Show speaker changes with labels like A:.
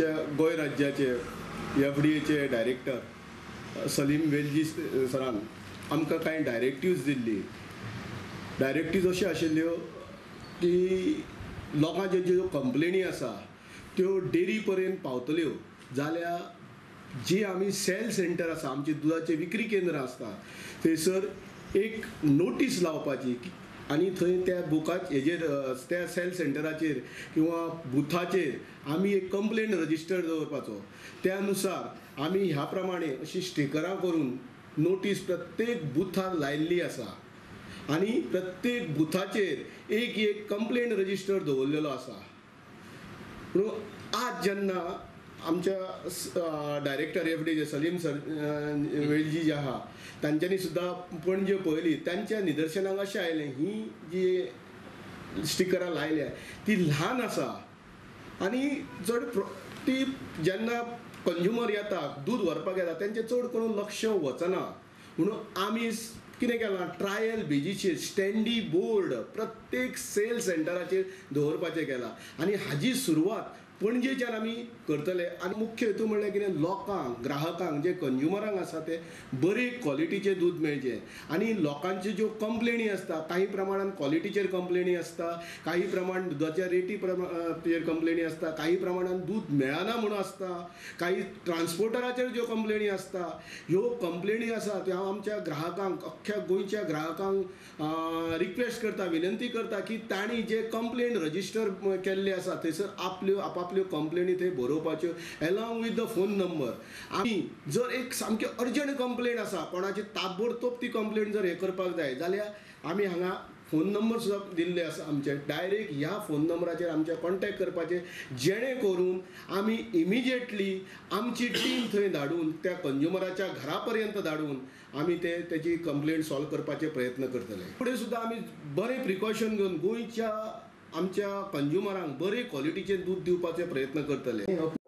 A: गोंय राज्याचे एफडीएचे डायरेक्टर सलीम वेलजी सरान आमकां कांय डायरेक्टिव्स दिल्ली. डायरेक्टिव्स अश्यो आशिल्ल्यो की लोकांच्यो ज्यो कंप्लेनी आसा त्यो डेरी पर्यंत पावतल्यो जाल्यार जी आमी सेल सेंटर आसा, आमची दुदाचें विक्री केंद्र आसता थंयसर एक नोटीस लावपाची आनी थंय त्या बुकाच हेजेर त्या सेल सेंटराचेर किंवा बुथाचेर आमी एक कंप्लेन रजिस्टर दवरपाचो. त्या नुसार आमी ह्या प्रमाणे अशी स्टिकरां करून नोटीस प्रत्येक बुथार लायिल्ली आसा आनी प्रत्येक बुथाचेर एक एक कंप्लेन रजिस्टर दवरलेलो आसा. म्हणून आज जेन्ना आमच्या डायरेक्टर एफडीचे सलीम सर वेलजी जे आहा तांच्यांनी सुद्दां पणजे पळयली, तांच्या निदर्शनाक अशें आयलें ही जी स्टिकरां लायल्या ती ल्हान आसा आनी चड ती जेन्ना कंज्युमर येता दूद व्हरपाक येता तेंचें चड करून लक्ष वचना. म्हणून आमी कितें केलां, ट्रायल बेजीचेर स्टँडी बोर्ड प्रत्येक सेल सेंटराचेर दवरपाचें केलां आनी हाजी सुरवात पणजेच्यान आमी करतले. आनी मुख्य हेतू म्हणल्यार कितें, लोकांक ग्राहकांक जे कंज्युमरांक आसा ते बरे क्वॉलिटीचें दूद मेळचें आनी लोकांच्यो ज्यो कंप्लेनी आसता काही प्रमाणान क्वॉलिटीचेर कंप्लेनी आसता, काही प्रमाण दुदाच्या रेटी प्रमाण कंप्लेनी आसता, काही प्रमाणान दूद मेळना म्हणून आसता, काही ट्रान्सपोर्टराचेर ज्यो कंप्लेनी आसता, ह्यो कंप्लेनी आसा त्यो हांव आमच्या ग्राहकांक अख्ख्या गोंयच्या ग्राहकांक रिक्वेस्ट करता, विनंती करता की तांणी जे कंप्लेन रजिस्टर केल्ले आसा थंयसर आपल्यो आपापल्यो कंप्लेनी थंय बरोवपाच्यो along with the phone number. आनी जर एक सामकी अर्जंट कंप्लेन आसा कोणाची ताबडतोब ती कंप्लेन जर हें करपाक जाय जाल्यार आमी हांगा फोन नंबर सुद्दां दिल्ले आसा आमचे, डायरेक्ट ह्या फोन नंबराचेर आमचे कॉन्टेक्ट करपाचे, जेणे करून आमी इमिजिएटली आमची टीम थंय धाडून त्या कंज्युमराच्या घरा पर्यंत धाडून आमी ते तेजी कंप्लेन सॉल्व करपाचे प्रयत्न करतले. फुडें सुद्दां आमी बरें प्रिकॉशन घेवन गोंयच्या आमच्या कंज्युमरांक बरे क्वॉलिटीचें दूद दिवपाचे प्रयत्न करतले.